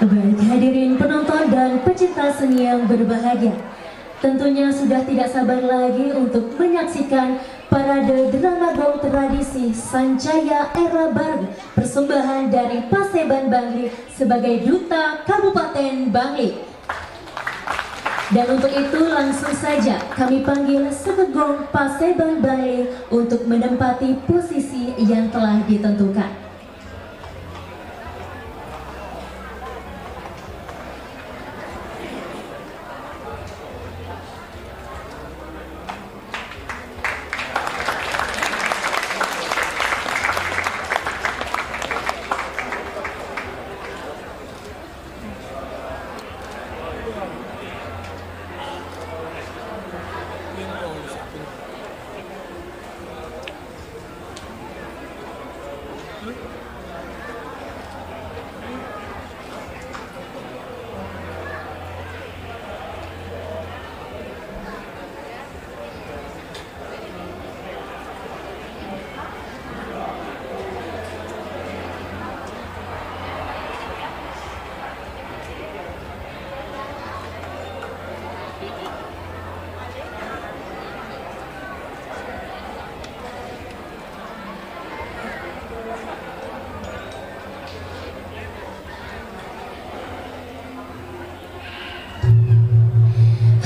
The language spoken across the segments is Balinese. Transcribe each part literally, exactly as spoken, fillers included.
Baik, hadirin penonton dan pecinta seni yang berbahagia. Tentunya sudah tidak sabar lagi untuk menyaksikan parade drama gong tradisi Sanjaya Era Baru, persembahan dari Paseban Bangli sebagai duta Kabupaten Bangli. Dan untuk itu, langsung saja kami panggil Sekegong Paseban Bangli untuk menempati posisi yang telah ditentukan.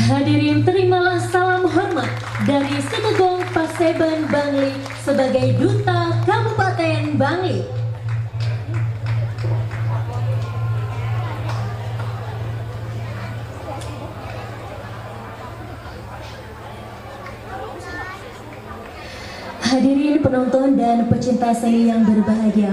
Hadirin, terimalah salam hormat dari Sekegong Paseban Bangli sebagai duta Kabupaten Bangli. Hadirin penonton dan pecinta seni yang berbahagia,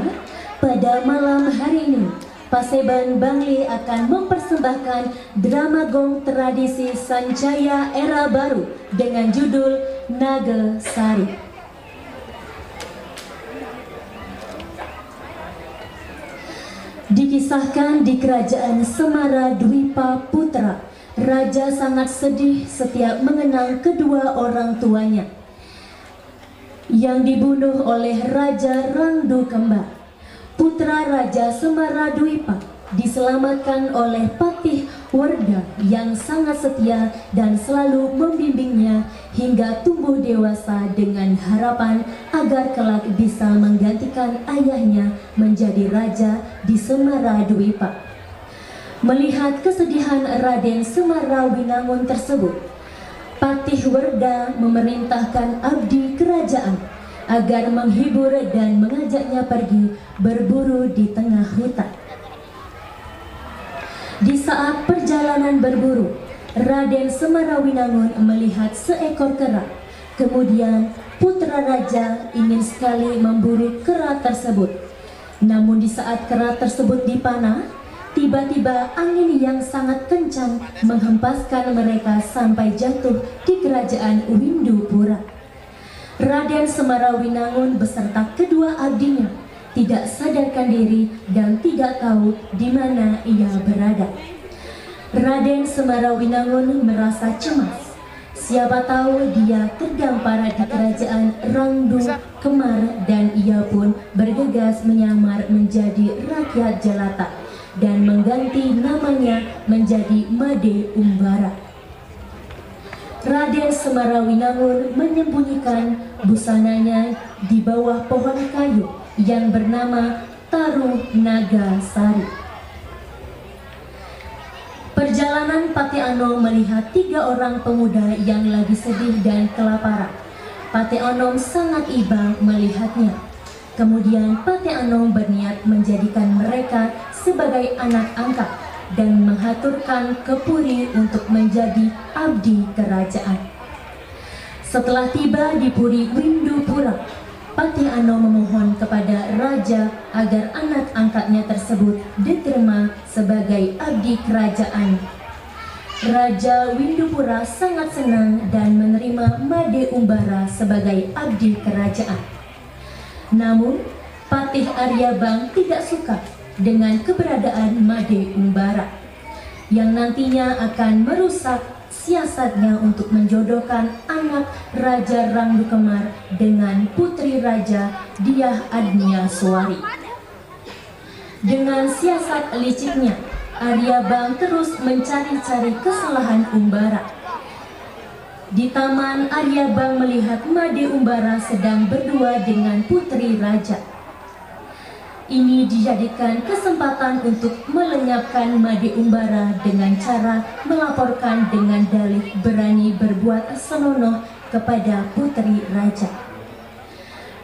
pada malam hari ini, Paseban Bangli akan mempersembahkan drama gong tradisi Sanjaya Era Baru dengan judul Naga Sari. Dikisahkan di kerajaan Semara Dwipa, Putra Raja sangat sedih setiap mengenang kedua orang tuanya yang dibunuh oleh Raja Rangdu Kembar. Putra Raja Semara Dwipa diselamatkan oleh Patih Werda yang sangat setia dan selalu membimbingnya hingga tumbuh dewasa dengan harapan agar kelak bisa menggantikan ayahnya menjadi raja di Semara Dwipa. Melihat kesedihan Raden Semara Winangun tersebut, Patih Werda memerintahkan abdi kerajaan agar menghibur dan mengajaknya pergi berburu di tengah hutan. Di saat perjalanan berburu, Raden Semara Winangun melihat seekor kera. Kemudian, putra raja ingin sekali memburu kera tersebut. Namun, di saat kera tersebut dipanah, tiba-tiba angin yang sangat kencang menghempaskan mereka sampai jatuh di kerajaan Windupura. Raden Semara Winangun beserta kedua abdinya tidak sadarkan diri dan tidak tahu di mana ia berada. Raden Semara Winangun merasa cemas. Siapa tahu dia terdampar di kerajaan Rangdu Kemar dan ia pun bergegas menyamar menjadi rakyat jelata dan mengganti namanya menjadi Made Umbara. Raden Semara Winangun menyembunyikan busananya di bawah pohon kayu yang bernama Taruh Naga Sari. Perjalanan Patih Anom melihat tiga orang pemuda yang lagi sedih dan kelaparan. Patih Anom sangat iba melihatnya. Kemudian Patih Anom berniat menjadikan mereka sebagai anak angkat dan menghaturkan ke Puri untuk menjadi abdi kerajaan. Setelah tiba di Puri Windupura, Patih Anom memohon kepada raja agar anak angkatnya tersebut diterima sebagai abdi kerajaan. Raja Windupura sangat senang dan menerima Made Umbara sebagai abdi kerajaan. Namun, Patih Aryabang tidak suka dengan keberadaan Made Umbara yang nantinya akan merusak siasatnya untuk menjodohkan anak Raja Rangdu Kemar dengan putri Raja Diah Adnia Suari. Dengan siasat liciknya, Arya Bang terus mencari-cari kesalahan Umbara. Di taman, Arya Bang melihat Made Umbara sedang berdua dengan putri raja. Ini dijadikan kesempatan untuk melenyapkan Made Umbara dengan cara melaporkan dengan dalih berani berbuat senonoh kepada putri raja.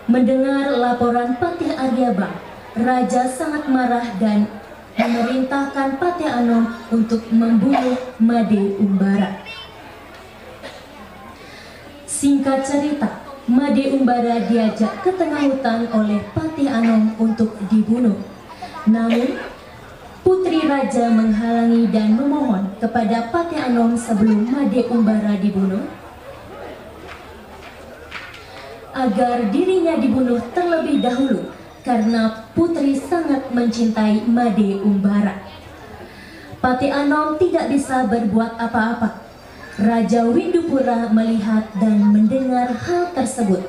Mendengar laporan Patih Arya Bang, raja sangat marah dan memerintahkan Patih Anom untuk membunuh Made Umbara. Singkat cerita, Made Umbara diajak ke tengah hutan oleh Patih Anom untuk dibunuh. Namun, putri raja menghalangi dan memohon kepada Patih Anom sebelum Made Umbara dibunuh, agar dirinya dibunuh terlebih dahulu karena putri sangat mencintai Made Umbara. Patih Anom tidak bisa berbuat apa-apa. Raja Windupura melihat dan mendengar hal tersebut.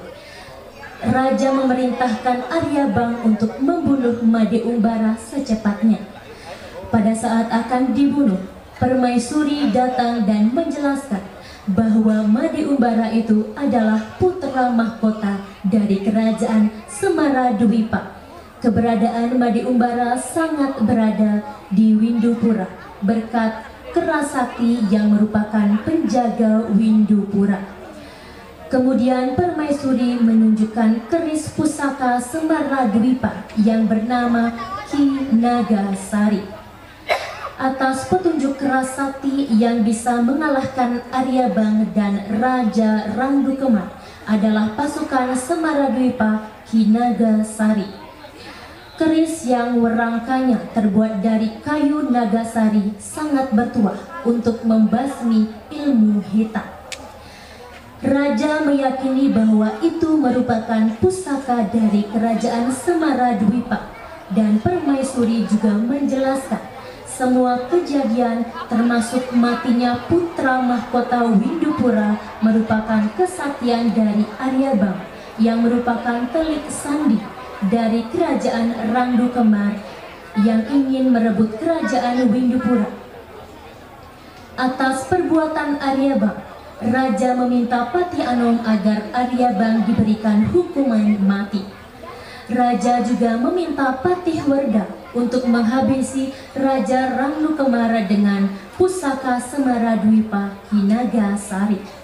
Raja memerintahkan Arya Bang untuk membunuh Made Umbara secepatnya. Pada saat akan dibunuh, Permaisuri datang dan menjelaskan bahwa Made Umbara itu adalah putra mahkota dari kerajaan Semara Dwipa. Keberadaan Made Umbara sangat berada di Windupura berkat Kerasakti yang merupakan penjaga Windupura. Kemudian Permaisuri menunjukkan keris pusaka Semara Dwipa yang bernama Ki Naga Sari. Atas petunjuk Kerasakti yang bisa mengalahkan Arya Bang dan Raja Randu Kemar adalah pasukan Semara Dwipa Ki Naga Sari. Keris yang werangkanya terbuat dari kayu naga sari sangat bertuah untuk membasmi ilmu hitam. Raja meyakini bahwa itu merupakan pusaka dari kerajaan Semara Dwipa, dan Permaisuri juga menjelaskan semua kejadian termasuk matinya putra mahkota Windupura merupakan kesaktian dari Arya Bang yang merupakan telik sandi dari kerajaan Randu Kemar yang ingin merebut kerajaan Windupura. Atas perbuatan Arya Bang, raja meminta Patih Anom agar Arya Bang diberikan hukuman mati. Raja juga meminta Patih Werda untuk menghabisi Raja Rangnukemara dengan pusaka Semara Dwipa Kinaga Sari.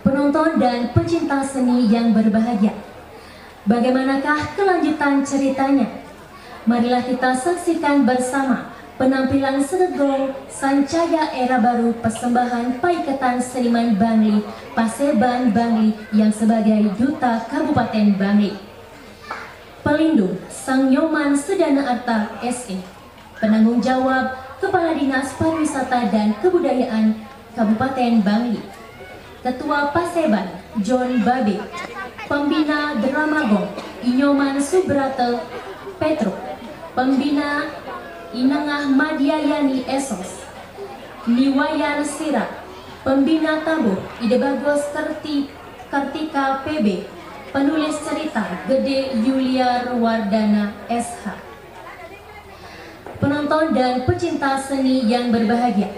Penonton dan pecinta seni yang berbahagia, bagaimanakah kelanjutan ceritanya? Marilah kita saksikan bersama penampilan Segegong Sancaya Era Baru persembahan Paikatan Seniman Bangli, Paseban Bangli yang sebagai Duta Kabupaten Bangli. Pelindung Sang Nyoman Sedana Arta S E. Penanggung jawab Kepala Dinas Pariwisata dan Kebudayaan Kabupaten Bangli. Ketua Paseban John Babe. Pembina Drama Gong Inyoman Subrata Petro. Pembina Inengah Madia Yani Esos. Niwayan Sira. Pembina Tabuh Ida Bagus Kerti, Kartika P B. Penulis cerita Gede Yulia Ruwardana S H. Penonton dan pecinta seni yang berbahagia,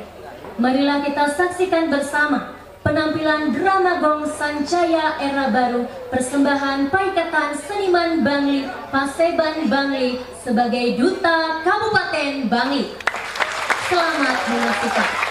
marilah kita saksikan bersama penampilan Drama Gong Sancaya Era Baru persembahan Paikatan Seniman Bangli, Paseban Bangli sebagai Duta Kabupaten Bangli. Selamat menyaksikan.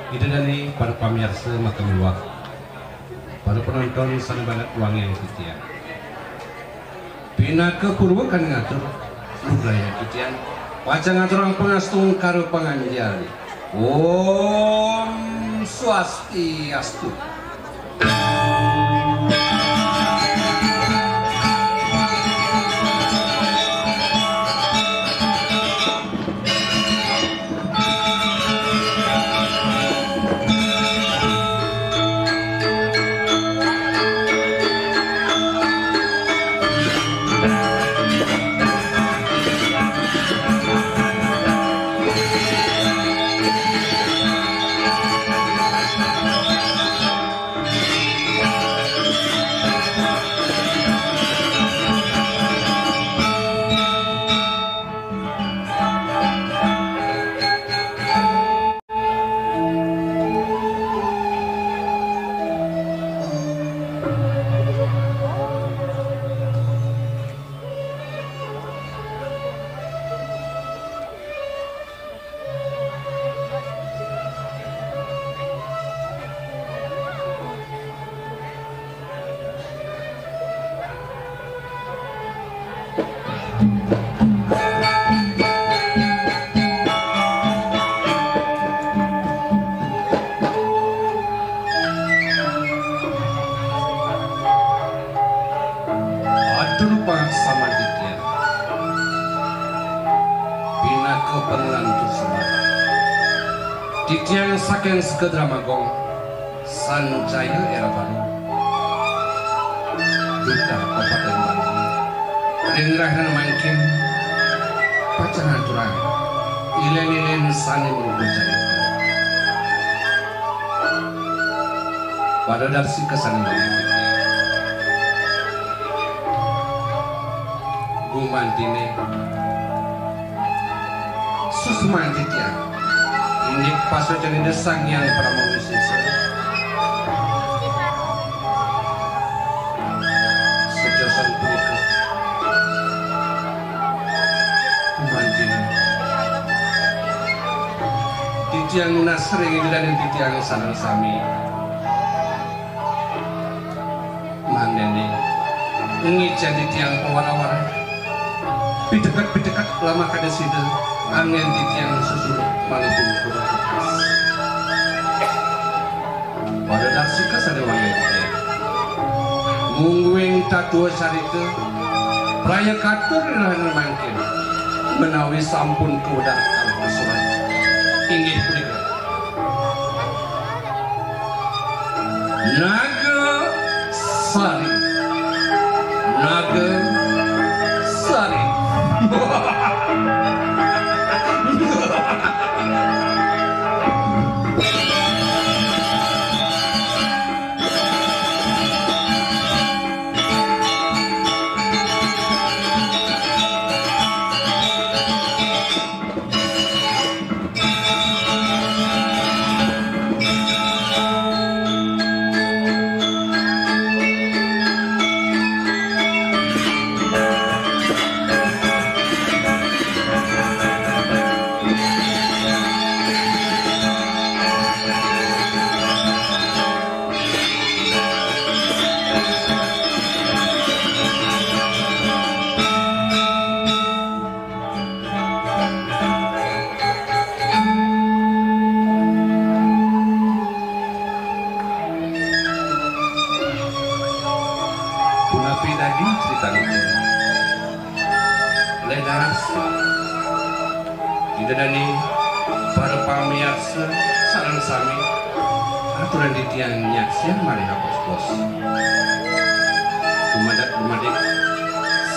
Ida dané para pamiarsa makamiwah para penonton sané banget wangiang titiang. Pinaka purwa kanggo ngatur nugraha titiang, pacang ngaturang pangastungkara panganjali. Om Swastiastu. Atur pangastungkara titiang. Pinaka panglantur sembah. Titiang saking Sekedramagong, Sanjaya Erabaru, Duta Kabupaten Bangli, ring rahina mangkin pacang ngaturang ilén-ilén sané marupa carita. Pada darsika sané mangkin. Gumantiné, suksman titiang indik pasuécan Ida Sang Hyang Parama Wisésa. Sajeroning punika, gumantiné, titiang nunas ring Ida dané titiang sareng sami. Mangdané ngicén titiang pawara-wara, piteket-piteket lamakada sida, anggén titiang susulut malih pungkur. Pada darsika sané wangiang titiang. Mungguing tatua carita, praya katur ring rahina mangkin, menawi sampun kawedar kalih kasurat. Inggih punika. Naga Sari. Naga Sari. Punapi daging critanipun? Ledas. Ida dané para pamiarsa sareng sami, aturan titiang nyaksiang malih apos-pos. Dumadak-dumadik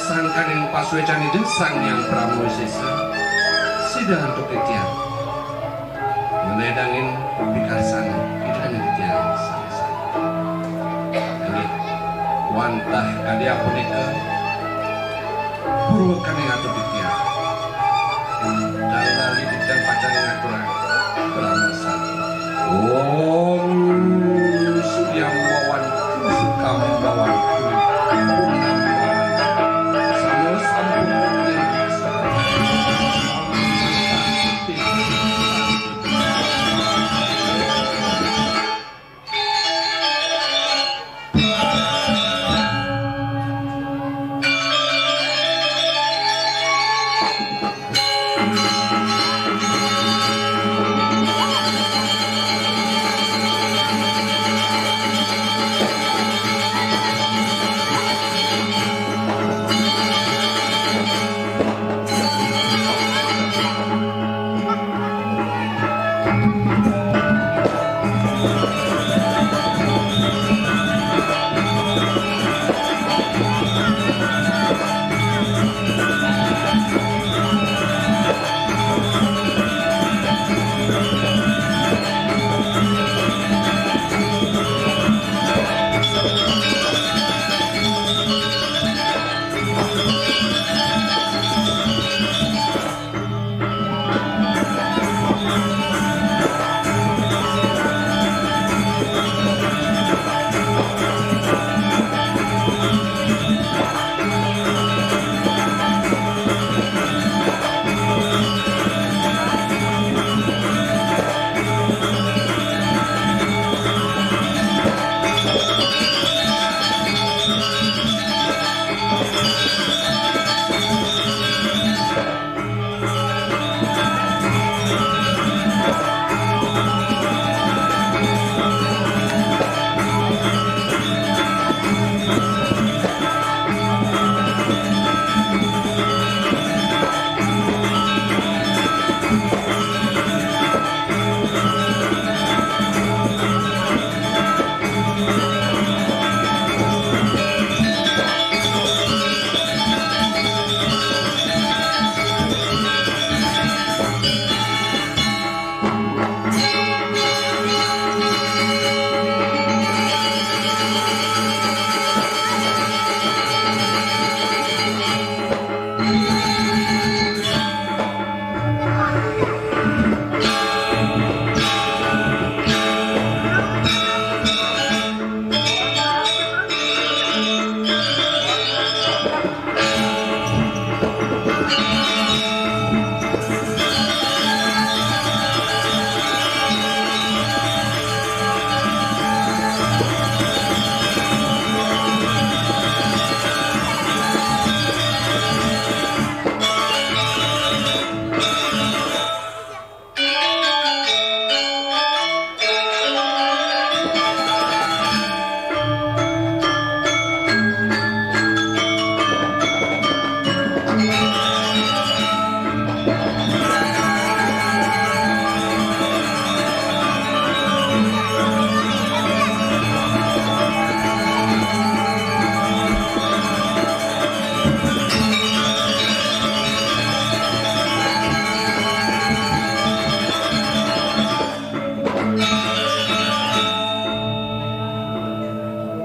sangkaning pasuécan Ida Sang Hyang Parama Wisésa sida antuk titiang ngledangin pikarsan Ida dané titiang sareng sami. Inggih, wantah kadi apunika purwakaning atur titiang. Tan lali titiang pacang ngaturang parama santi. Om Suryam Wawantu Sukam Wawantu Purnam Wawantu. Sama sampun.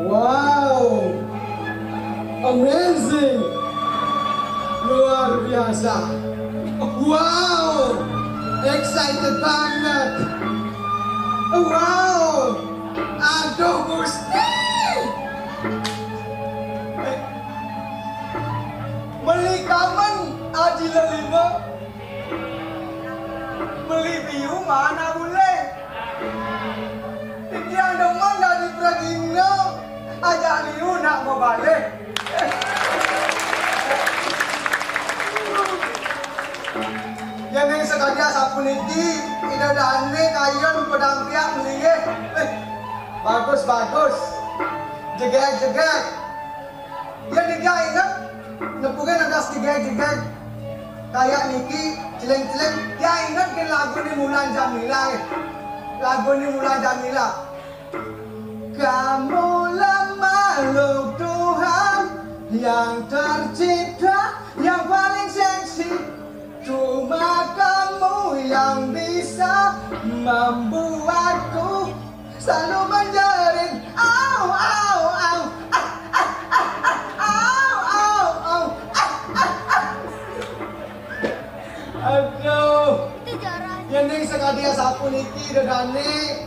Wow, amazing, luar biasa. Wow, excited banget. Wow, aduh Gusti. Meli kamen aji lelima. Meli biu mana boleh. Titiang demen dadi pragina, ajak liu nak mabalih. Yén ning sakadi asapuniki, Ida dané kayun padang piak meliih. Eh, bagus, bagus. Jegég, jegég. Yén Ida inget, nepukin adas jegég-jegég. Kayak niki, celing-celing, ya inget kan lagu ni Mulan Jamila, eh. Lagu ni Mulan Jamila. Kamulah makhluk Tuhan yang tercipta, yang paling seksi. Cuma kamu yang bisa membuatku selalu menjerit. Au, au, au. Ah, ah, ah, ah, au, au, au. Ah, ah, ah, ah. Aduh. Yén ning sakadi asapuniki Ida dané,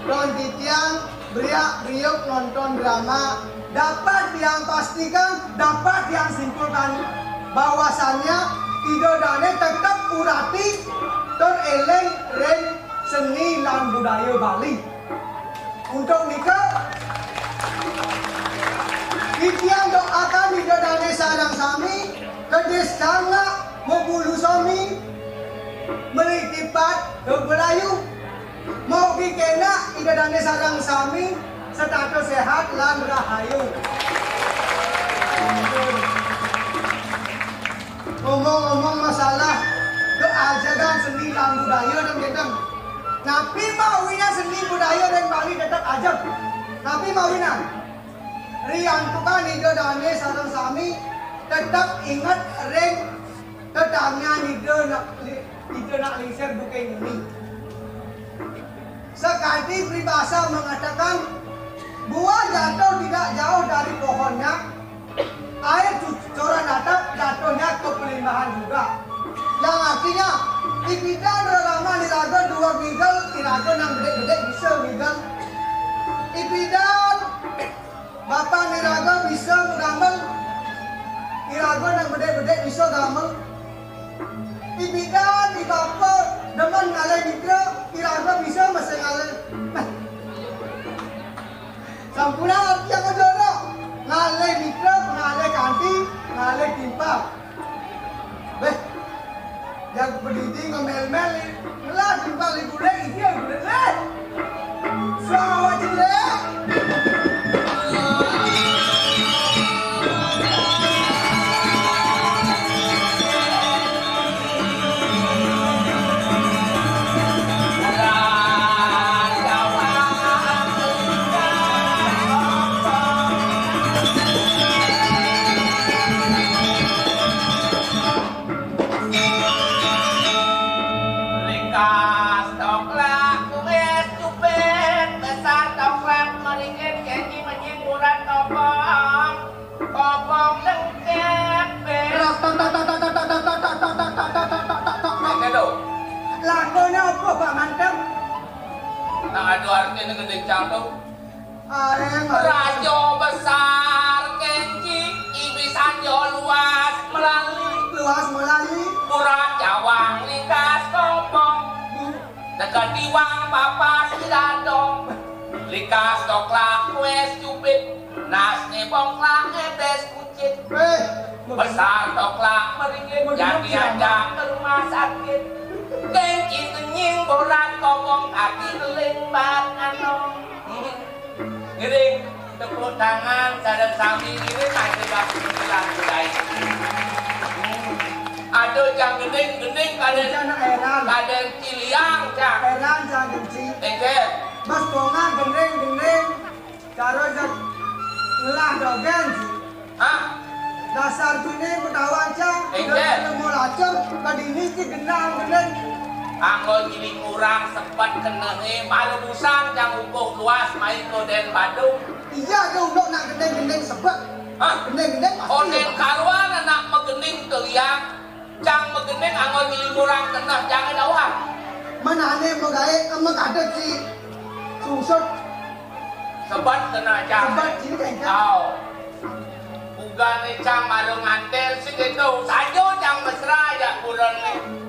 ron titiang beriak-beriuk nonton drama, dapat tiang pastikan, dapat tiang simpulkan bahwasannya Ida dané tetep urati tur éling ring seni lan budaya Bali. Untuk nika, titiang doakan Ida dané sareng sami, kedis sanga mabulu sami, meli tipat tur belayu. Mugi kénak Ida dané sareng sami setata séhat lan rahayu. Ngomong-ngomong masalah keajaran seni lan budaya dan gedeng. Ayo ring Bali tetep ajeg. Napi mawinan? Riantukan Ida Dané sareng sami tetep inget ring tetamian Ida Nak, Ida Nak Lingsir Bukit Muni. Sakanti pribasa mengatakan, buah jatuh tidak jauh dari pohonnya, air cu-, cucuran datang, jatuhnya ke pelimbahan juga. Yang artinya, ipidan rerama iraga duweg ngigel, iraga nang bedik-bedik bisa ngigel. Ipidan bapa iraga bisa ngamel, iraga nang bedik-bedik bisa ngamel. Ipidan, ibapa demen ngalih mitra, iraga bisa masih ngalih. Sampun arti yang jorok. Ngalih mitra, ngalih kanti, ngalih timpal. Béh, yang pedidi ngemel-mel, ngelah timpal di gulai, iya gulai, léh. Sawa jelek. Likas toklak kuwis cupit, besar toklak meringit, kenci menying burat kopong, kopong lengket, bes. Oke, tuh. Lakonnya apa, Pak Mantep? Nah, aduh, artinya gedé cang tuh. Areng, areng. Raja besar kenci, ibi sanjo luas melali. Luas melali. Urat jawang likas kopong. Dekat diwang papas idadong. Likas toklak wes cupit. Nasne bongklak ebes kucit. Eh, besar toklak meringit. Yang diajak ke rumah sakit. Kenci kenying borat kopong kaki keling bat anong. Ngiring, tepuk tangan, sareng sami ngiring, aja bas bilang budaya. Aduh, cang gending, gending, kadén, kadén ciliang, cang. Éran, cang genci. Éngkén. Mas bonga gending, gending. Cara jak ngelah dogén, ci. Hah? Dasar kéné Betawi, cang. Éngkén. Nemu lacur, kadini ci genah, gending. Anggo nyili kurang sebet kenehé, malu busang, cang upuh luas, mai kodén Badung. Iya, ké unduk nak gending-gending sebet. Hah? Gending-gending pasti. Ondén karuan anak magending teliang, cang magending anggo nyili kurang keneh, cangé dawang. Manané magaé, emek adat ci. Sungsut. Sebet keneh, cang. Sebet ci, cang. Au. Bukané cang malu nganten, sing kéto, saja cang mesra, ya, kurené.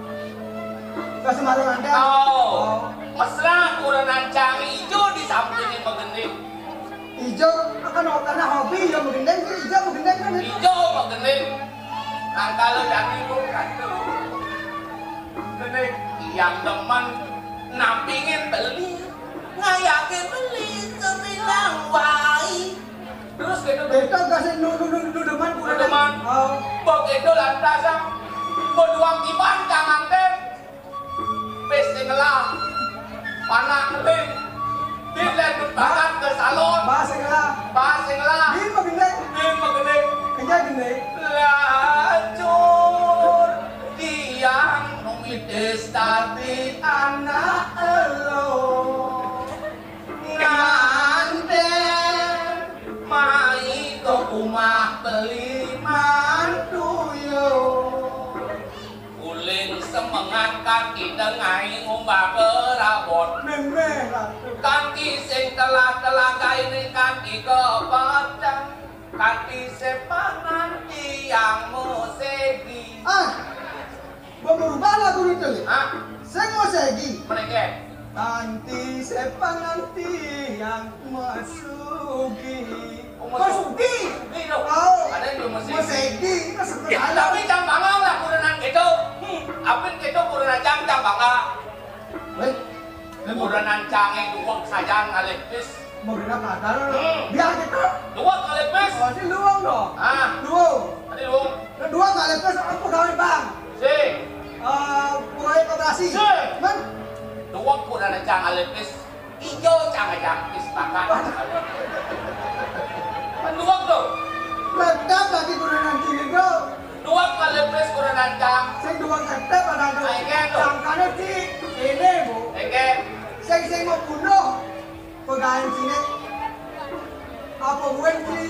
Kasih malu nganten. Au. Oh. Mesra kurenan cang ijo di sampingé magending. Ijo, kan karena hobi ya magending, ijo magending kan itu. Ijo magending. Nah, kalau yang ibu kan tuh. Gending, yang demen nampingin beli, ngayakin beli, sebilang wae. Terus gitu. Itu kasih nu, nu, nu, nu demen, nu demen. Oh. Begitu lantas, ah. Beduang kiban kangen teh. Pis sing ngelah. Panak ngeling. Din lén banget ke salon. Bahas sing ngelah. Bahas sing ngelah. Din magending. Din magending. Kerja gending. Lacur tiang numitis dadi anak elo. Nganten mai ke umah beli mantu yo. Uling semengan kaki dengai ngumbah berabot. Méméh lah. Kaki sing telah-telah kaini kaki kepedang. Kaki sepangan tiang mesegi. Ah, gua merubah lagu itu, Li. Hah? Sing mesegi. Mereka. Kanti sepangan tiang mesugi. Oh, mesugi. Mesugi. Mesugi dong. Oh. Ada yang belum mesugi. Mesugi, kita sebut. Ya, aja. Tapi cang bangga lah kurenan gitu. Hmm. Apin gitu kurenan cang, cang bangga. Wéh, kurenan cangé duweg sajan ngalih pis. Mau genap latar. Hmm. Biar gitu. Duweg ngalih pis. Oh, ini luwung dong. Ah. Luwung. Tadi luwung. Nah, duweg ngalih pis, apa gawe, Bang? Si. Eh, proyek koperasi. Si. Men? Duweg kurenan cang ngalih pis. Ijo cang aja, wis makan. Menduwek tuh. Tetep lagi kurenan cing, Bro. Duwek kali pris kurenan cang. Sing duwek tetep ada, Bro. Ayo, Bro. Sangkane, Ci, ini, Bu. Oke. Sing, sing mau bunuh. Pegaen sini. Apa gue, Ci?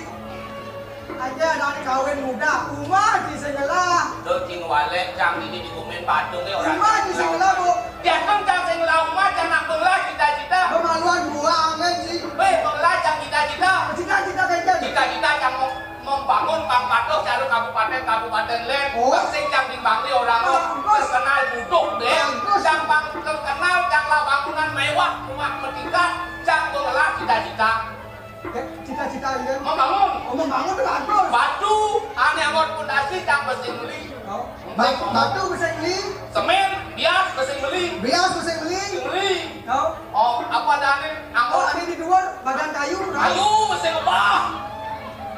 Aja ada kawin muda. Uma, Ci, sing ngelah. Lo cing walek, cang ini digumin patung ya orang. Uma, Ci, sing ngelah, Bu. Dia kan cang sing ngelah uma, cang nak bengelah cita-cita. Kemaluan gua, amin, Ci. Weh, bengelah cang cita-cita. Cita-cita, Ci. Cita-cita cang mau membangun Bang Patok, caru kabupaten, kabupaten lain. Oh. Bang sing cang di Bangli orang lo. Bagus. Terkenal buduk deh. Bagus. Cang bang terkenal, cang lah bangunan mewah, rumah bertingkat, cang bengelah cita-cita. Eh, cita-cita ya? Membangun. Oh, membangun tuh bagus. Batu, ane anggot pondasi, cang besing beli. Oh. Ba-, batu besing beli. Semen, bias besing beli. Bias besing beli. Besing beli. Oh. Oh, apa ada ane? Oh, anggot. Ane di luar, badan kayu, right? Kayu besing apa?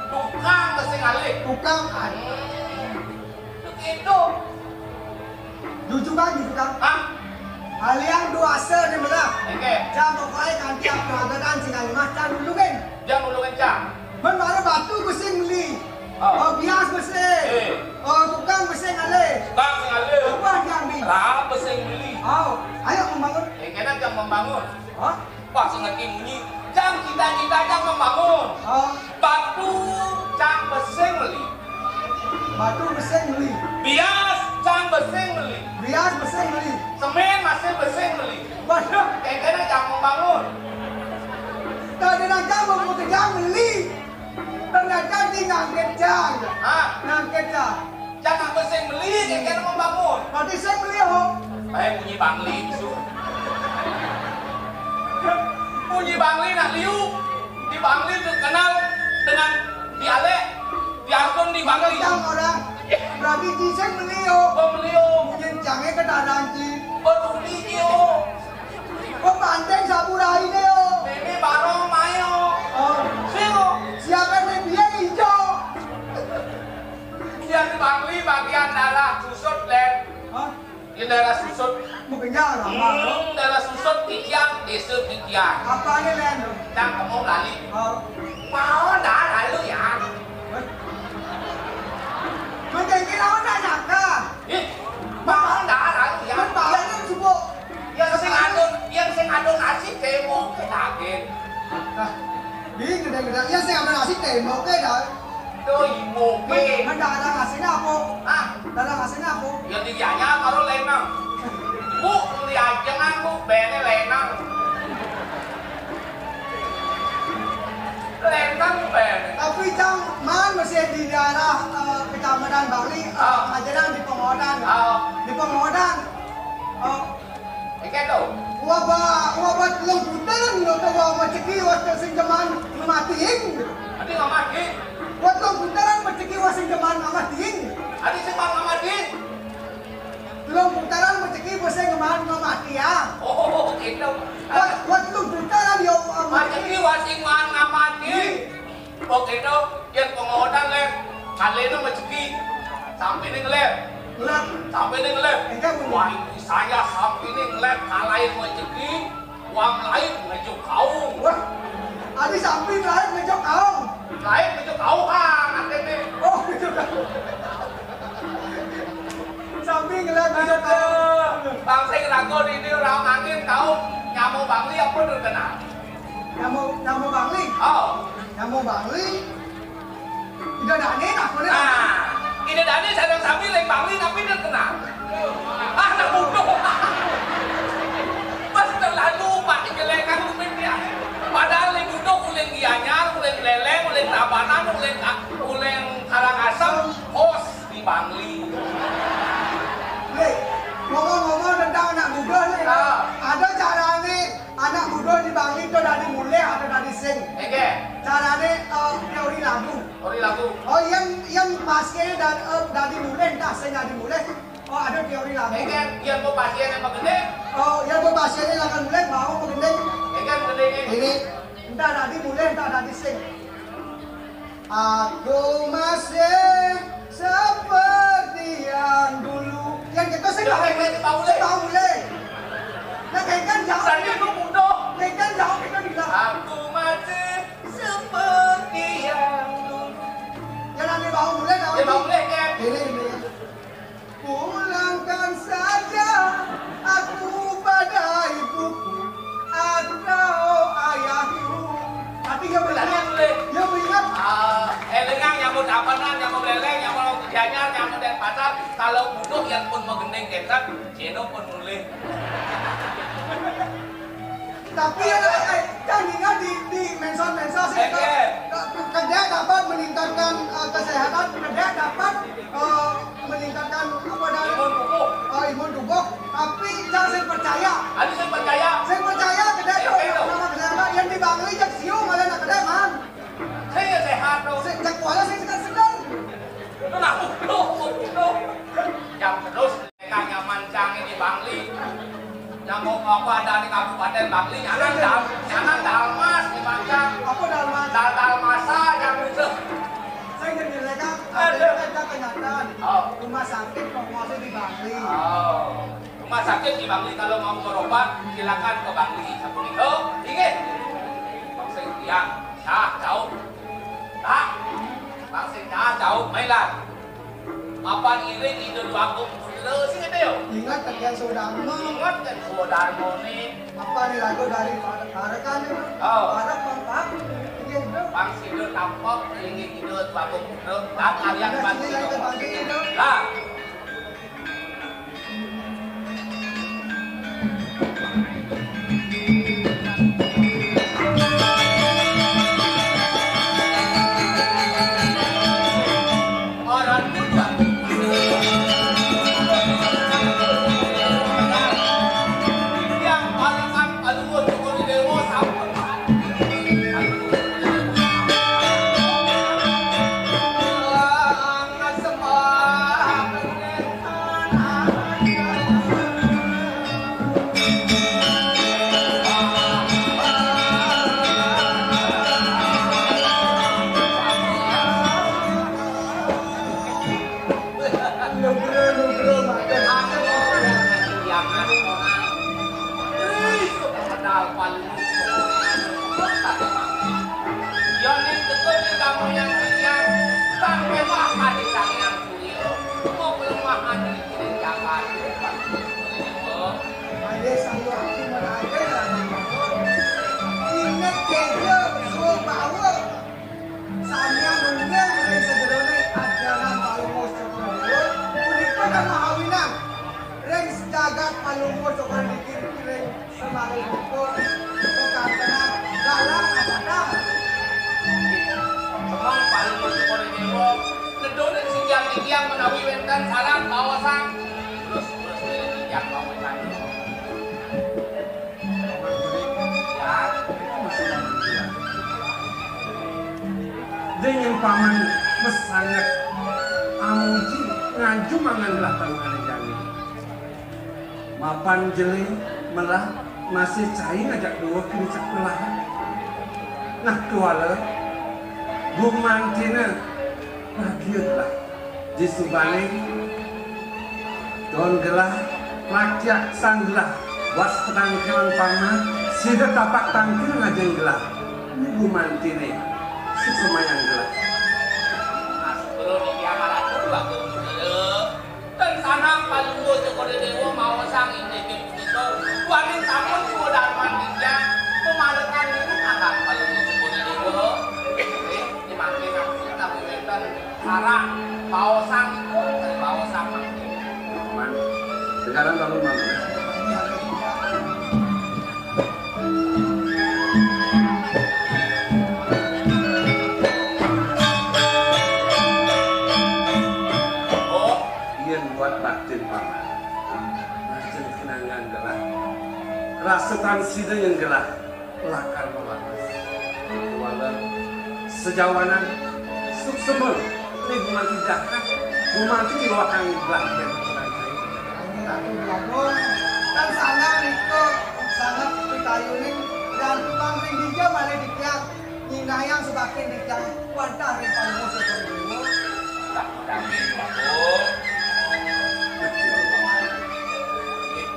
Tukang besing alih. Tukang alih. Hmm. Begitu. Jujur kan, jujur kan? Hah? Aliang dua asa ni mela. Oke. Jam pokoknya kan tiap pelanggaran sing alimah, cang nulungin. Jang nulungin cang. Men mana batu besing beli. Oh. Oh, bias besing. Eh. Oh, tukang besing alih. Tukang besing alih. Apa yang beli? Lah, besing beli. Oh, ayo membangun. Eh, kena jang membangun. Hah? Wah, sing ngerti munyi. Cang cita-cita cang membangun. Oh. Batu cang besing beli. Batu besing beli. Bias cang besing beli. Bias besing beli. Semen masih besing beli. Waduh. Kayaknya cang membangun. Tadi nang cang mau kerja beli. Ternyata di ngangkit cang. Hah? Ngangkit cang. Jangan besing beli, kayaknya membangun. Berarti sing beli, ho. Eh, munyi Bangli, su. Munyi Bangli nak liu. Di Bangli terkenal dengan dialek. Diatur di Bangli. Yang orang. Berarti di sing beli, ho. Oh, beli, ho. Munyi jange ke dadan, Ci. Beruli, Ci, ho. Ko panten saburai ne, ho. Ini barong mai, ho. Oh. Sing, ho. Siapa yang dia hijau? Yang Bangli bagian daerah Susut, Len. Hah? Di daerah Susut. Bukan jalan, Bang. Hmm, daerah Susut, Kikiang, desa Kikiang. Apa ni, Len? Cang kamu lali. Oh. Mau dah lalu ya. Hah? Kau jangan kira awak nak nyaka. Ih, mau dah lalu ya. Kan balik kan subuh. Yang sing ado, yang sing ado nasi tembok ke daging. Nah, bingung deh, deh. Yang sing ado nasi tembok ke dah. Tuh, ibu ke. Men, men darah ngasihnya apa? Ah, darah ngasihnya apa? Ya, dianya baru lenang. Bu, lihat jangan, Bu, bene lenang. Lenang, bene. Tapi cang, man masih di daerah, eh, Kecamatan Bangli, eh, ah, ajaran di Pengodan. Ah. Di Pengodan. Oh, Ike to. Wah ba, wah ba telung putaran lho to, wah maceki wah sing jeman ngematiin. Adi ngamati. Wah telung putaran maceki wah sing jeman ngematiin. Adi sing man ngamati. Telung putaran maceki wah sing jeman ngamati ya. Oh, gitu. Wah, wah telung putaran yo, wah maceki. Maceki wah sing man ngamati. Pokoknya, yen pengodan le, kalene maceki. Sampai ning le. Ngelep. Sampai ning le. Enggak, Bu. Wah, ini saya sampai ning le, kalahin maceki, wong lain ngejuk kaung. Wah, adi sampai lain ngejuk kaung. Lain ngejuk kaung, ah, nanti nih. Oh, ngejuk kaung. Sampai ngelep ngejuk kaung. Aduh, bangsa ngelakuin ini orang angin kaung, nyamuk Bangli apa tuh kena? Nyamuk, nyamuk Bangli. Oh. Nyamuk Bangli. Ida Dani nak mana? Nah, Ida Dani sadang sambil leng Bangli, tapi dia kenal. Ah, nak bodoh. Pas terlalu, Pak, dijelekan, rumit dia. Padahal leng bodoh, uleng Gianyar, uleng Leleng, uleng Tabanan, uleng Ka-, uleng Karangasem, host di Bangli. Nih, ngomong-ngomong tentang anak muda nih, ah, ada caranya anak muda di Bangli to dadi mulih atau dadi sing. Oke. Carane, eh, teori lagu. Teori lagu. Oh, yang, yang pasnya dan, eh, dadi mulih, entah sing dadi mulih. Oh, ada teori lagu. Oke, yang mau pasien yang mau gede. Oh, yang mau pasiennya akan mulih, mau mau gede. Oke, gede ini. Ini, entah dadi mulih, entah dadi sing. Aku masih seperti yang dulu. Yang kita sih nggak boleh, nggak boleh. Nah, kayak kan jauh. Saya itu muda. Kayak kan Janyar nyamuk dan pasar, kalau butuh yang pun magending kencang, Ceno pun mulih. Tapi ada, eh, kan ingat di, di mensos-mensos ya, eh, iya. Kedai dapat meningkatkan, eh, kesehatan, kedai dapat, eh, meningkatkan apa namanya? Imun tubuh. Eh, imun tubuh. Tapi jangan saya percaya. Ada saya percaya. Saya percaya kedai itu. Iya, iya. Nama kesehatan yang di Bangli, jak siu malah nak kedai, man. Saya sehat, dong. Saya, jak kuala, saya segar-segar. Itu nah, udah, udah. Jam terus, mereka nyaman cang di Bangli. Nyamuk apa ada di Kabupaten Bangli? Nyanan dal, nyanan dalmas di Bangli. Apa dalmas? Dal dalmasa yang itu. Saya jadi mereka, ada kenyataan. Oh. Rumah sakit promosi di Bangli. Oh. Rumah sakit di Bangli kalau mau berobat, silakan ke Bangli. Sapunika, inggih. Bang sing tiang, nah, jauh. Nah, bang sing nah, jauh, mainlah. Mapan iring Ida Dwagung Putra, sing ngerti yo? Ingat kan Sudama. Ingat kan Sudama ni. Apa ni lagu dari Barekan ni? Oh. Barek Bang Pak. Iya, bro. Bang sida tampek iring Ida Dwagung Putra. Dan kalian bantu. Lah. Samian nunggil ring sajeroning ajaran Palungguh Cokor Dewa, punika tan mahawinang ring jagat Palungguh Cokor Dikir ring Semarang Bogor, kakantenan galang apadah. Semeng Palungguh Cokor Dewa, nedonin sinjang titiang menawi wénten sareng baosang. Terus, terus, sinjang baosang. Dingin paman masanget amuji ngajumangan gelah pangané jani. Mapan jelé melah masih cai ngajak dua kini cak melah. Nah, kuala gumantiné bagia gelah. Disubané don gelah, rakyat sang gelah, was petangkilan paman, sida tapak tangkil ngajeng gelah. Ibu mantiné, suksmayang gelah. Astro Nitya Maratu, Agung Segera, dan sanang Palungguh Cokor Dewa maosang indik punika, duaning sampun suwa darman titiang, pamalekan nurut akan Palungguh Cokor Dewa. Di mangkin aku tapi wénten sarang baosang iku, baosang mangkin. Man, sekarang kamu mana? Oh, yén buat baktin paman. Lajeng kenangan gelah. Rasa tan sida yang gelah. Lakar mawates. Kuala sejawanan suksema ning gumanti jagat, gumanti diwakang gelah. Ratu Dwagung, tan sanget nika sanget pitayuning dan tukang ring dija malih titiang nyinahang subaktin titiang wantah ring Palungguh Cokor Dewa.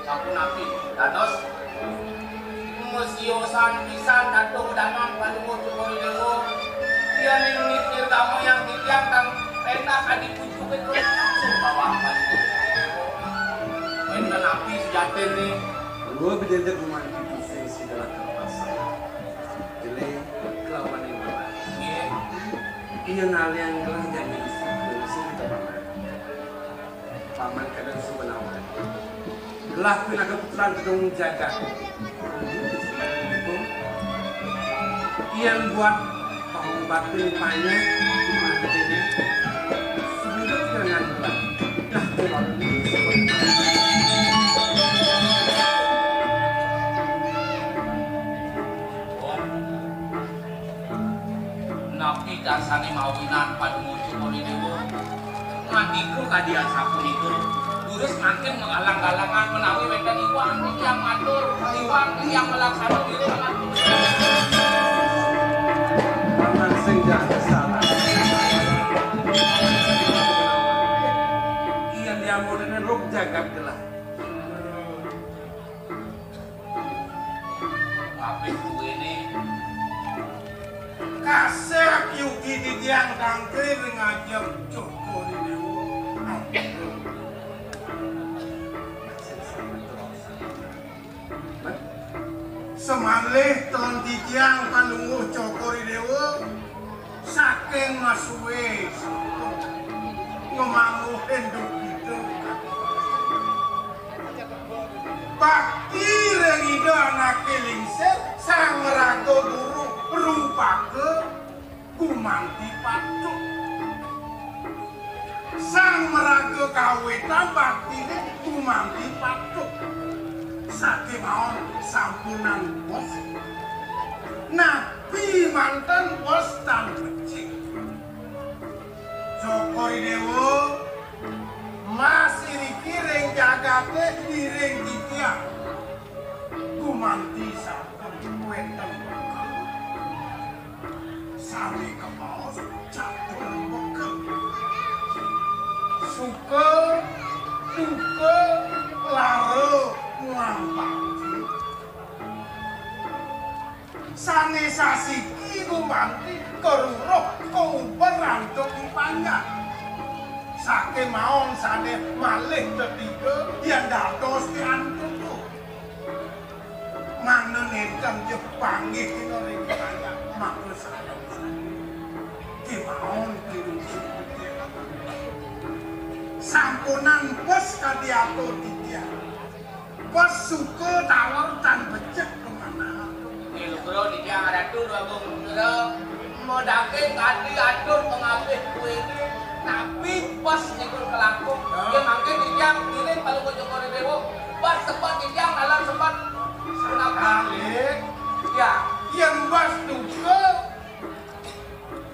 Sampun napi dados Masiosan pisan datuh dangan Palungguh Cokor Dewa. Yén ing nitya damayang titiang kang péntas adi pucuké terus langsung bawah Palungguh Cokor Dewa. Wénten napi sujatiné? Mula bidéda gumanti sing sida lakar pasang. Jelé kelawan ing welas. Nggih. Iya ngalihang gelah jani isi sing kita paman. Lah pinaka putran gedung jagat. Yén buat pangobatan panyakit mati, sebutan dengan buat. Nah, napi dasané mawinan Padunung Cokor I Déwa? Ngandika kadi asapunika, durus mangkin manggalang-galangan menawi wénten iwang titiang matur, iwang titiang malaksana wilangan. Paman sing jaga salah. Iya, diambuné ruk jagat gelah. Kabéh kuwiné kasép yugi titiang tangkir ngajeng Cokor I Déwa. Semalih ten titiang Palungguh Cokor I Déwa saking masuwé ngemangguhin duh Bakti ring Ida anaké lingsir, sang maraga guru rupaka gumanti patut. Sang maraga kawitan baktiné gumanti patut. Sakémaon sampunang bos. Napi manten bos tan becik. Cokor I Déwa, mas iriki ring jagaté iring titiang. Gumanti sampun wénten bakal. Sané kabaos catur bekel. Suka, duka, lara, muang bakti. Sané sasiki gumanti karuruh kauber antuk I Panjak. Sakémaon sané malih tetiga yén dados piantuk. Mangda nénten ja panggih ina ring I Panjak maka sareng. Kémaon pinuju. Sampunang bos kadi atur titiang. Pas suka taler tan becik kemanahan. Nggih, Lugra titiang Ratu Agung Lugra, madaging kadi atur pangabih kuwiné, napi pas niku kalaku. Hah? Ya mangkin titiang ngiring Palungguh Cokor I Déwa, pas sempat titiang dalam sempat. Sakali. Ya. Yén pas duka,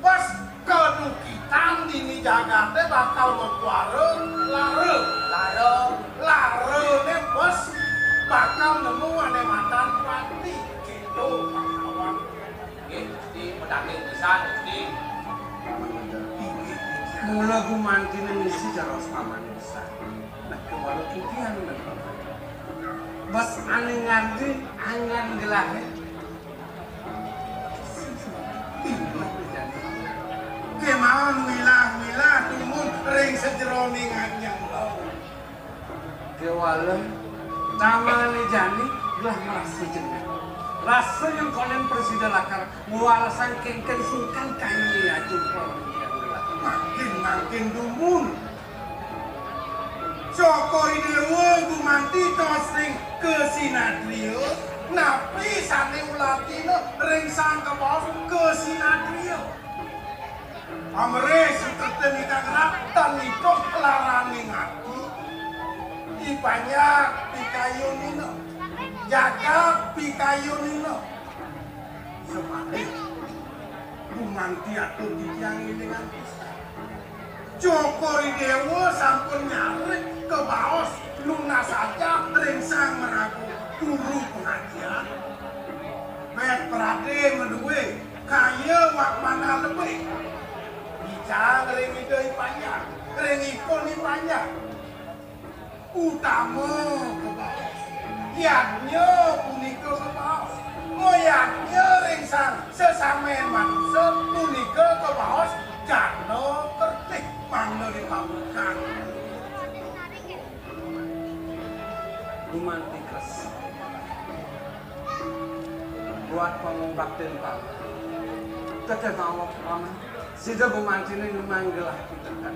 pas kadukitan dini jagaté bakal makuara lara. Lara. Larané bos bakal nemu ané matan pati. Kéto pakawan. Nggih, Gusti, madaging pisan, Gusti. Mula gumantiné ngisi jaros paman pisan. Nah, kemana titiang, nah, paman. Bos ané ngardi, angan gelahé. Kémaon wilah-wilah dumun ring sajeroning anyang. Kéwala, tamané jani gelah marasa jengah. Rasa nyengkonin prasida lakar ngwalasang kénkén sungkan kayuné ajum. Mangkin-mangkin dumun. Cokor I Déwa gumanti tos ring kasinatria, napi sané ulatina ring sang kabaos kasinatria. Amrih sutrepti mikangrat tan nitah laraning ati. I Panjak pikayunina, jagat pikayunina. Semalih gumanti atur titiang élingang pisan. Cokor I Déwa sampun nyarik kabaos nunas ajah ring sang maraga guru pangajian. Pét pradé madué kaya Wak Manah Lebih. Ngicang ring Ida I Panjak, ring ipun I Panjak. Utama kabaos. Yadnya punika kabaos. Mayadnya ring sang sesamén manusa punika kabaos jana kertih mangda dipabukan. Gumanti kres. Buat pangubaktin paman. Teteh mawak paman. Sida gumantiné numan gelah pitekan.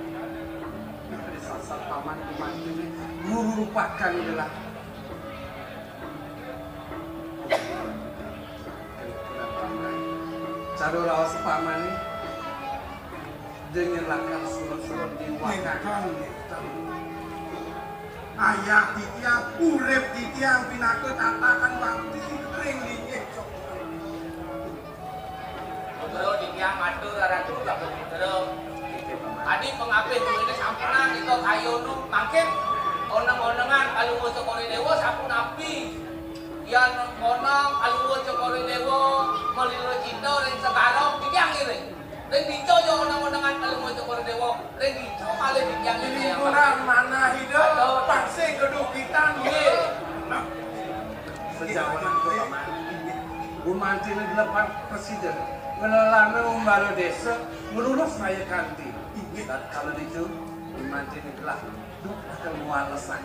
Disasat paman gumantiné guru rupakan gelah. Cara raos pamane, dengan lakar surut-surut di wakang. Ayah titiang, urip titiang pinaka tatakan bakti ring linggih. Putra titiang matur Ratu Bagus Putra. Adi pangapih punika sampunang nika kayun mangkin oneng-onengan Palungguh Cokor Dewa sampun napi. Yan oneng Palungguh Cokor Dewa malila cinta ring segara titiang ngiring. Ring ditu ja oneng-onengan Palungguh Cokor Dewa. Ring ditu malih titiang ngiring. Lingkungan manah ida pasti kedukitan. Nggih. Nah. Sejawanan to, Paman. Gumanti neglepan presiden, ngelelana umbara desa, ngelurus raya kanti. Inggih. Dan kalau ditu, gumanti neglah, duk bakal mual lesan.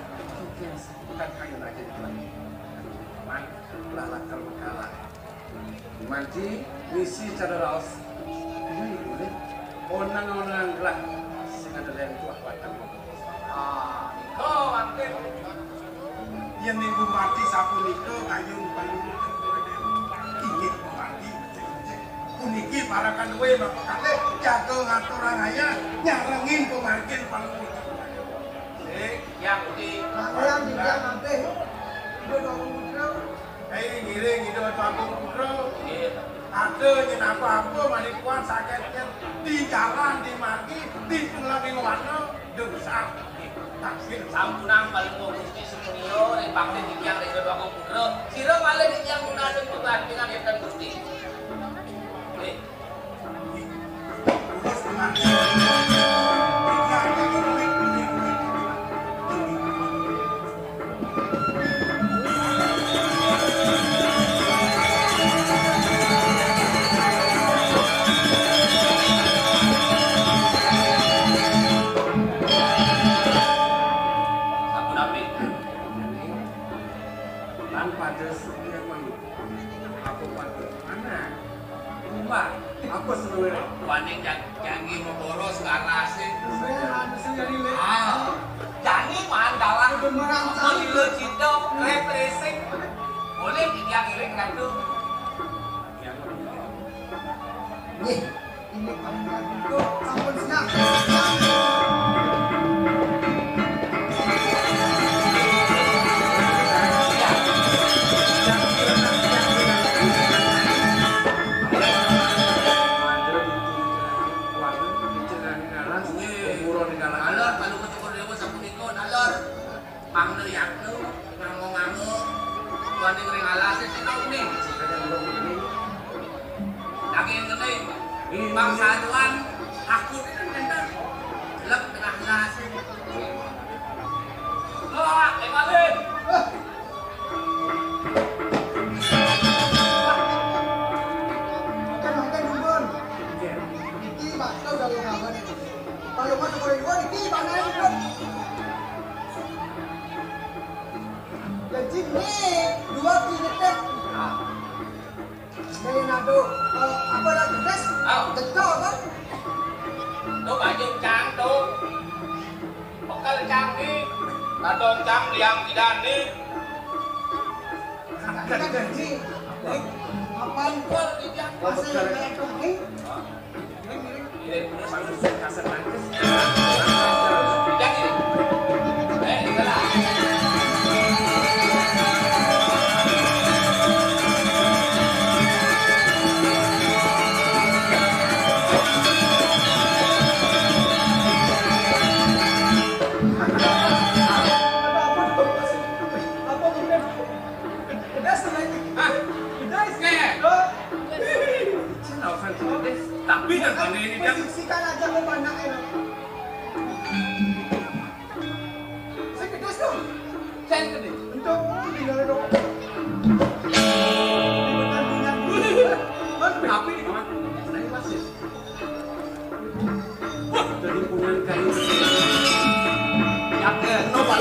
Bukan kayu aja di lagi. Paman, lah lakar makalah. Gumanti, misi cara raos. Ini boleh. Onang-onang gelah, sing ada lem tuah batang. Ah, nika mangkin. Yen ning Gumarti sapunika kayun Palungguh. Inggih Gumarti. Puniki parekan duwe bapak kalih jaga ngaturang ayah nyarengin pamargin Palungguh. Sing yang uti. Kalian tidak mampir. Ibu Agung Putra. Hei, ngiring Ida Agung Putra. Nggih. Ada yen apa-apa malih kuat sakit yen di jalan, di margi, di pengelangi warna, dosa. Takbir. Sampunang Palungguh Gusti Sumunia, ring bakti titiang ring Ida Agung Putra. Sira malih titiang nunas panggantingan enten Gusti. Nggih. Sapunapi? Lan pada sing apa pada anak. Umbar, apa seluruh? Waning jan-, janji meboros ngarase. Saya manusia ini, Le. Ah, janji mandalan. Kebenaran. Apa saya. Lila cinta, rep racing. Boleh dia ngiring ratu. Nih, ini kamu. Sampun siap. Alor, Palungguh Cokor Dewa sapunika, alor. Pangda yakna, ngango-ngango, waning ring alase sing kauning. Daging ngening, pang saduan, aku nenten. Lep tengah alase. Wah, tinggalin. Makan, makan, dumun. Iki bakso udah lo ngawan. Kalau mau sekolah gua, iki mana, dumun? Jadi nih, dua kali ngetes. Nah, ini nado, eh, apa lagi tes? Ah. Betul kan? Tuh baju cang tuh. Bekal cang nih. Kadong cang liang tidak nih. Kita janji. Nih, apaan? Masih ada yang penting? Tapi jangan ini, jangan. Sikat aja ke mana, eh. Sing gedhe, dong. Sing gedhe. Entuk, tinggal dong. Tapi di mana? Nah, ini masih. Wah, dari punyan kayu. Yakin, no, Pak.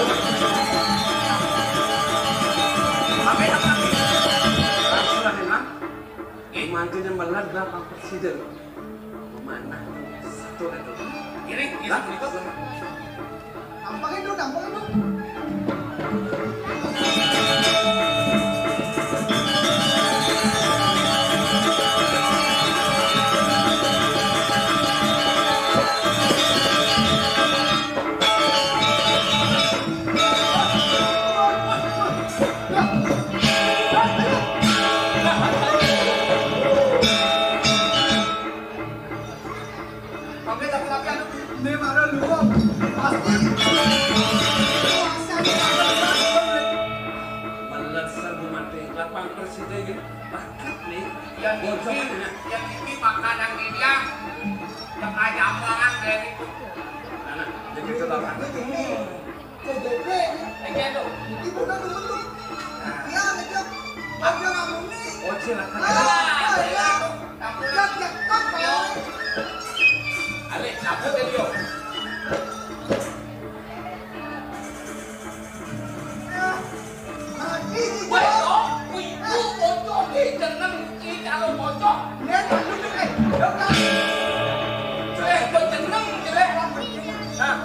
Tapi apa? Langsung lah, Mas. Mantune melar lah, Pak Presiden. Mana? Satu itu. Ini, ini. Lah, itu. Gampang itu, gampang itu. Yang iki, yang iki makanan dia. Yang ayam mangan dari. Nah, nah, jadi coba makan. Iki lho. Iki bener tuh. Iya, ngecek. Ada ngamuni. Oh, silakan. Ah, iya. Yak, yak, yak, yak. Alek, cabut dia. Weh, oh, ibu bocor, eh, jeneng, eh, kalau bocor. Jelek, bocor jeneng, jelek. Nah,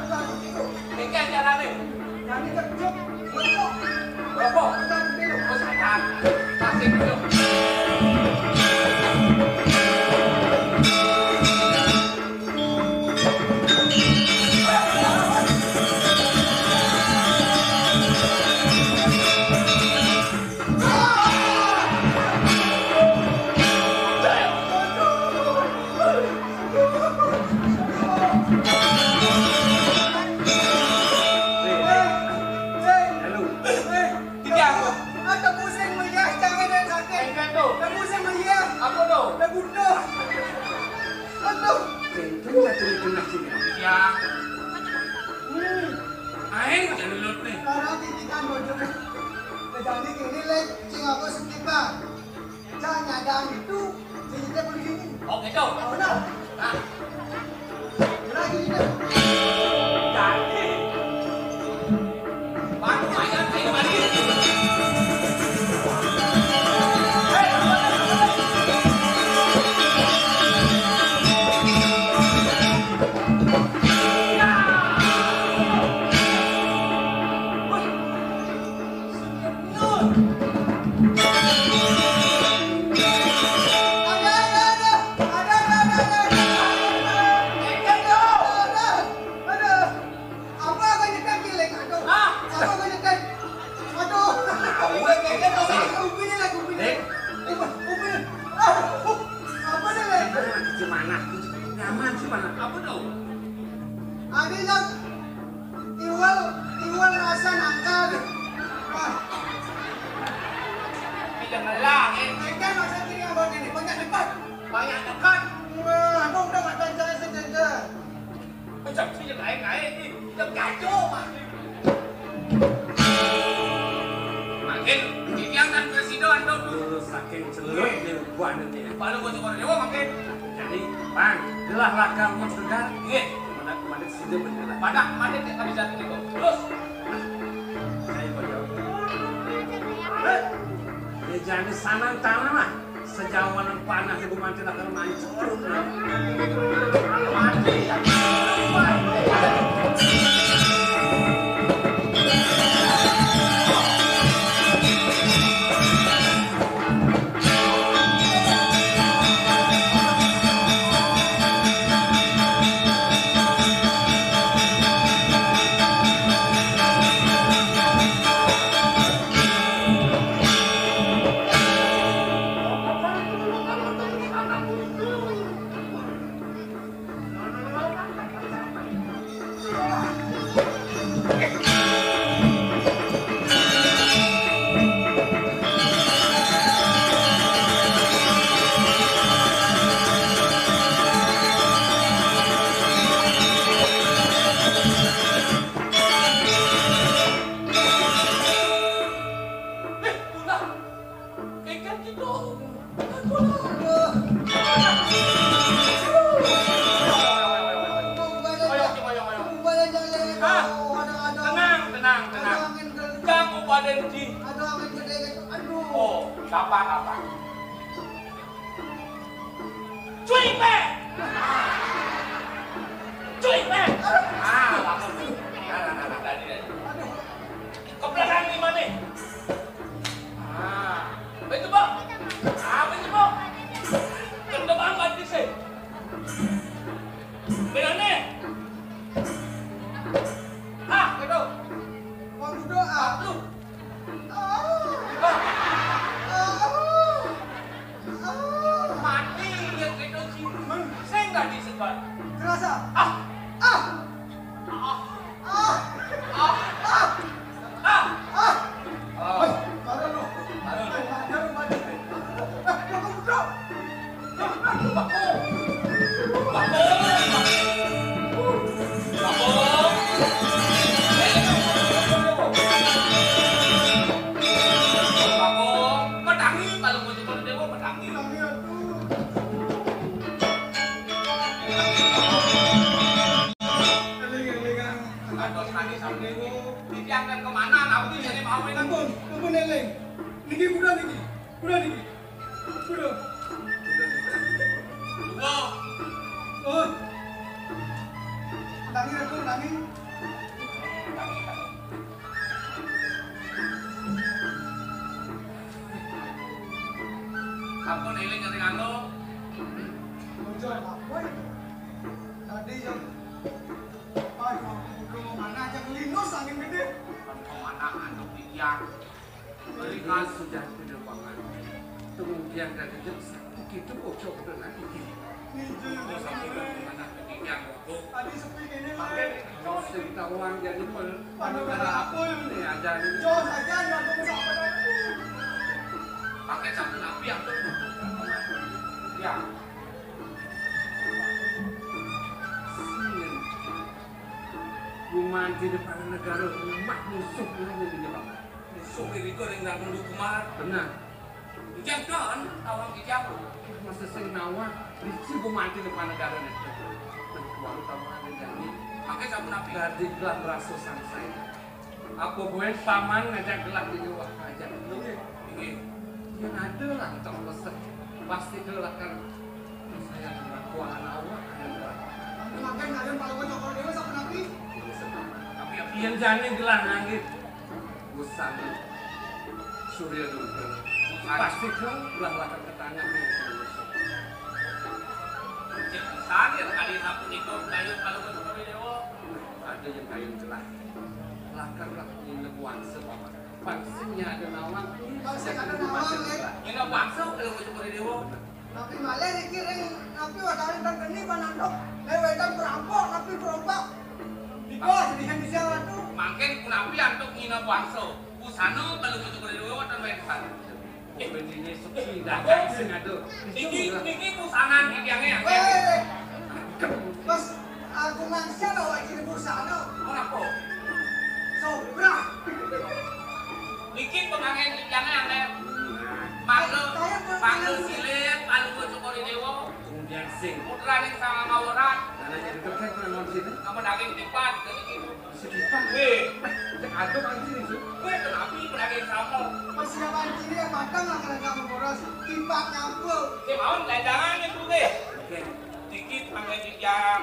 ini acarane. Berapa? Oh, sayang. Kasih dulu. Halo. Tiga. Ada pusing melihat, jangan ada sakit. Enggak tuh. Ada pusing melihat. Apa tuh? Ada butuh. Aduh. Kenceng nggak tuh kena sini? Ya. Hmm. Air jangan lut nih. Karena pikiran bocor. Jadi gini, Lek, sing aku skip, Bang. Jangan ada itu, jadi dia begini. Oh, gitu. Oh, benar. Nah. Lagi ini. Jadi. Baru aja, ayo, balik. Apa akan nyetem, Giling? Aduh. Hah? Apa akan nyetem? Aduh. Ubi, ubi, ubi, ubi, ubi. Eh? Ubi, ubi. Aduh. Apa nih, Lek? Gimana? Nyaman gimana? Apa dong? Ada yang iwal, iwal rasa nangka nih. Wah. Tidak melangit. Ini kan masa kiri yang buat ini, banyak dekat. Banyak dekat. Wah, aku udah nggak tahu cara sejajar. Macam sih yang lain-lain ni. Yang kacau mah. Makin, ini yang kan presiden tu. Saking celup ni buah ni. Baru kau cuba dewa makin. Jadi, Bang, gelah lakang pun sudah. Iya. Mana, mana sudah benar. Mana, mana dia kami jatuh ni kau. Terus. Saya kau jauh. Eh, dia jadi sanang tanah lah. Sejauh mana panah ibu mantil akan mancur. Mati. Tenang, tenang, tenang. Jangan pada di. Aduh, angin gede gitu. Aduh. Oh, apa, apa? Cuy, Pak. Cuy, Pak. Ah, langsung. Nah, nah, nah, nah, tadi, tadi. Aduh. Ke belakang ni mana? Ah. Betul, Pak. Ah, betul, Pak. Kena banget di sini. Berani. Ah, betul. Waktu doa. Waktu. Mati dia kena cium. Saya nggak disekat. Kerasa. Ah. Ah. Ah. Ah. Ah. Ah. Ah. Hei, mana lu? Mana lu? Mana lu, mana lu? Ampun, ampun, Eling. Niki kuda niki. Kuda niki. Kuda. Dua. Oh. Tangi, Ratu, tangi. Ampun, Eling, ngerti anu. Bocor apa itu? Tadi yang pas mau ke mana aja, kelinus angin gede. Kemana anu, Biang? Berikan sudah tidak pangan. Kemudian dari jam satu gitu, ojo udah nanti gitu. Terus sampai ke mana? Biang, Bu. Tadi sepi kene, Le. Sing tawang jadi pel-, anu, anu, apa ini? Ada ini. Jos aja, ya, aku sama tadi. Pakai sabun api, aku. Ya. Sing. Gumanti depan negara rumah musuh lagi di Jepang. Musuh ini kok yang nggak nunduk kemar. Benar. Jangan tawang di jauh. Masa sing nawang, di si gumanti depan negara nih. Nah, baru tahu ada jadi. Pakai sabun api. Tadi gelah merasa sangsai. Apa gue paman ngajak gelah di luar aja. Iya. Yang ada lah, tong mesek. Pasti gelah kan. Saya akan kuangan awak. Makan ada malu cokor dewa sama nabi. Tapi yang jane gelah nangis. Busan. Surya Duga. Pasti ke belah latar ketanya nih. Cek sana kali sapu niko kayu kalau ke dewa. Ada yang kayu gelah. Lakar lah ini kuanse, Paman. Pangsing ada nawang. Pangsing ada nawang, eh. Ini bangsa kalau mau cuma dewa. Tapi malah niki ring napi watari ten keni panandok. Lewetan perampok, napi perompak. Di bawah jadi bisa ratu. Mangkin punapi antuk ngina bangsa. Busana kalau mau cuma dewa ten wetan. Bendine sepi, dagang sing aduh. Niki, niki pusanan niki yang, yang. Weh, weh, weh. Mas, aku mangsa bawa ciri busana. Kenapa? Sobra. Niki pengangen niki yang, yang. Mangga, mangga silit, palu cokor dewa. Kemudian sing. Putra ning sama maweran. Karena jadi kerja kurang sini. Nama daging tipat, jadi gitu. Sekitar. Weh. Cek aduk kan sini, Su. Weh, kenapi pedagang sama. Persiapan kini yang matang lah kalau kamu boros. Tipat nyampur. Cek mawon ganjangan itu, weh. Oke. Dikit mangga jam.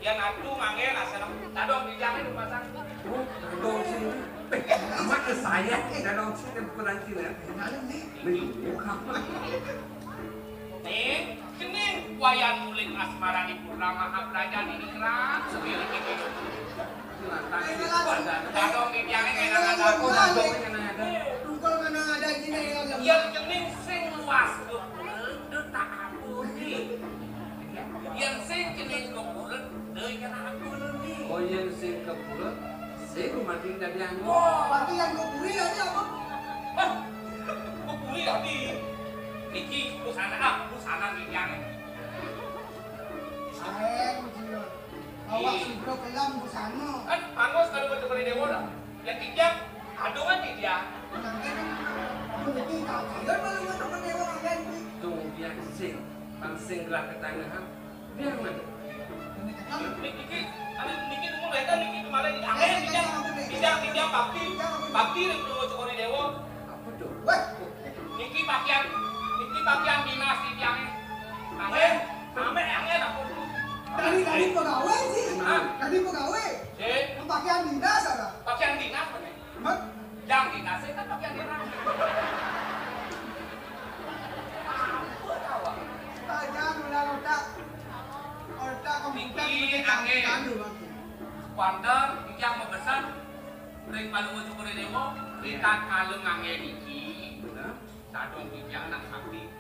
Yang atu mangga asal tadong di jam itu pasang. Oh, tadong sini. Eh, amat ke saya, eh, tadong sini bukan sini. Malam nih. Nih, bukan. Nih, kening wayan mulik asmara di purnama abrajan ini kerang sepiring ini. Tadong di tiangnya kayak nggak ada. Tungkol mana ada gini ya. Yang kening sing luas ke pura, de tak ampuni. Yang sing kening ke pura, de yang ampuni. Oh, yang sing ke pura, sing mati dari anu. Oh, berarti yang ke puri tadi apa? Hah? Ke puri tadi. Niki busana, ah, busana niki yang. Ae, kucing. Awak sing bro kelam busana. Kan pangus kalau mau cokor dewa dah. Yang tiga, aduh kan tiga. Yang tiga, aku ngerti tak kira kalau mau cokor dewa kan. Tuh, dia sing, bang sing gerak ke tengah. Dia mana? Ini tekan. Niki, niki, anu niki nunggu beda niki kemarin. Angin tiga, tiga, tiga bakti, bakti yang mau cokor dewa. Apa tuh? Weh. Niki pakaian, niki pakaian dinas niki angin. Angin, sampai angin apa tuh? Tadi, tadi pegawai sih. Hah? Tadi pegawai. Sih. Pakaian dinas ada. Pakaian dinas mana? Mat? Yang dinas kan pakaian dinas. Apa tahu? Tajam udah otak. Otak komputer. Niki angin. Kuantar yang mau pesan. Ring panuwun syukuri dewa, ritatkala ngangge niki, sadong titiang anak sakti,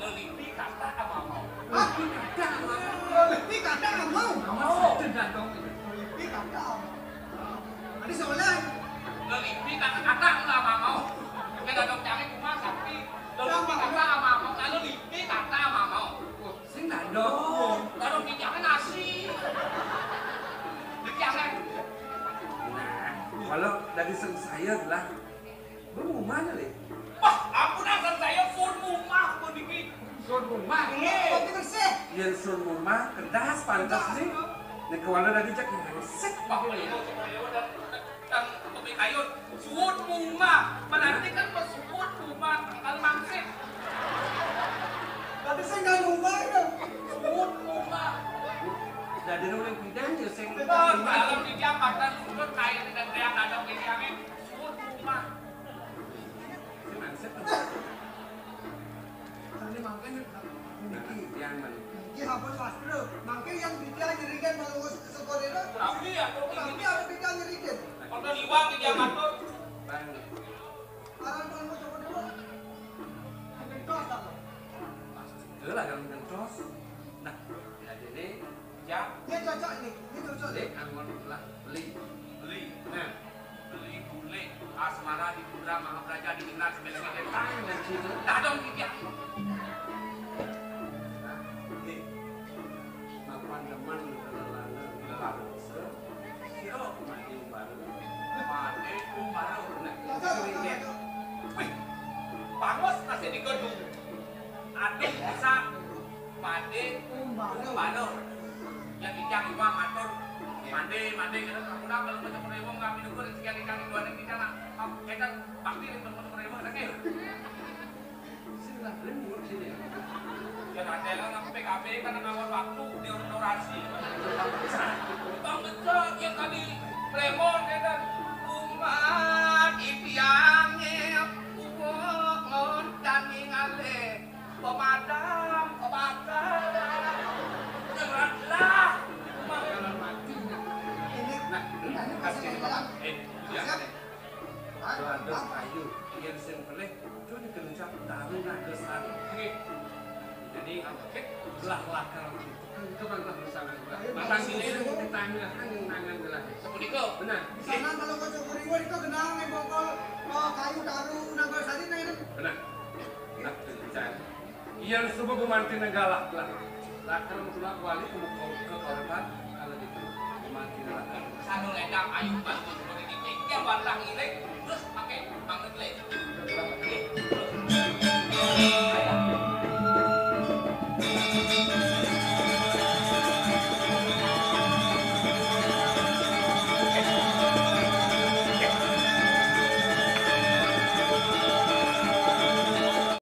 nelipi kata amamau. Hah? Nelipi kata amamau? Amamau. Amamau. Nelipi kata amamau. Adi soleh. Nelipi kata-kata amamau. Yen dadong tiange kumaha sakti. Nelipi kata amamau, lalu nelipi kata Saya lah. Berumah nih, Le. Wah, ampun, asal saya pun rumah pun dikit. Sun rumah. Iya. Kopi bersih. Yang sun rumah, kertas, pantas nih. Nih, kewala tadi cek, resep. Wah, ini mau coba lewat dan, dan kopi kayu. Suut rumah. Berarti kan bersuut rumah, tanggal mangsit. Tapi saya nggak ngubah ya. Suut rumah. Jadi orang bidang ya, saya Betul, kalau di Jakarta, suut kain dan yang ada bidangnya, suut rumah. Ini mangkanya niki. Yang mana? Niki sampun wastra. Mangke yang bidang nyerikan kalau wis sekolah itu. Tapi ya, kok Tapi ini ada bidang nyerikan. Kalau liwang di Jakarta. Bang. Aran kalau mau coba dulu. Ada dos apa? Itu lah kalau gentos. Nah, ya jadi ya. Ini cocok ini. Ini cocok. Jadi anggon lah beli. Beli. Nah, beli bule asmara di Putra Mahapraja di Indra sebenarnya. Tang dan situ. Dadong tiga. Nih. Mapan demen lelana. Siro. Mati umbar. Mati umbar. Nah, itu. Wih. Pangus nasi di gedung. Aduh, bisa. Pade, Umbalo. Umbalo. Yang ijang iwa matur. Mande, mande, kita tak mudah kalau macam rewong kami nunggu rezeki yang ijang iwa nih kita nak. Kita bakti nih macam rewong lagi. Sini lah, beli dulu sini. Ya, ada yang nang P K B kan ngawal waktu di orasi. Bang Bejo, yang tadi Lemon, ya kan? Umat ipiange, uwok ngontan ningale. Pemadam kebakaran. Beratlah. Ini, ini kasih, eh, iya. Siap. Hah? Aduh, ayu. Iya, sing pelih. Itu dikencang taruh naga sari. Oke. Jadi, belah lakar itu kan belah besanan. Matang sini, kita tangan, tangan belah. Seperti itu. Benar. Di sana kalau kau cukur iwar itu kenal nih, bokol, oh, kayu taruh naga sari, nah, ini. Benar. Nah, kencang. Iya, subuh gumanti negala lah. Lakar tulak wali ke muka ke korban kalau gitu. Gumanti negala. Sanu ledang ayu bantu seperti ini. Yang warna ngilik terus pakai banget lek.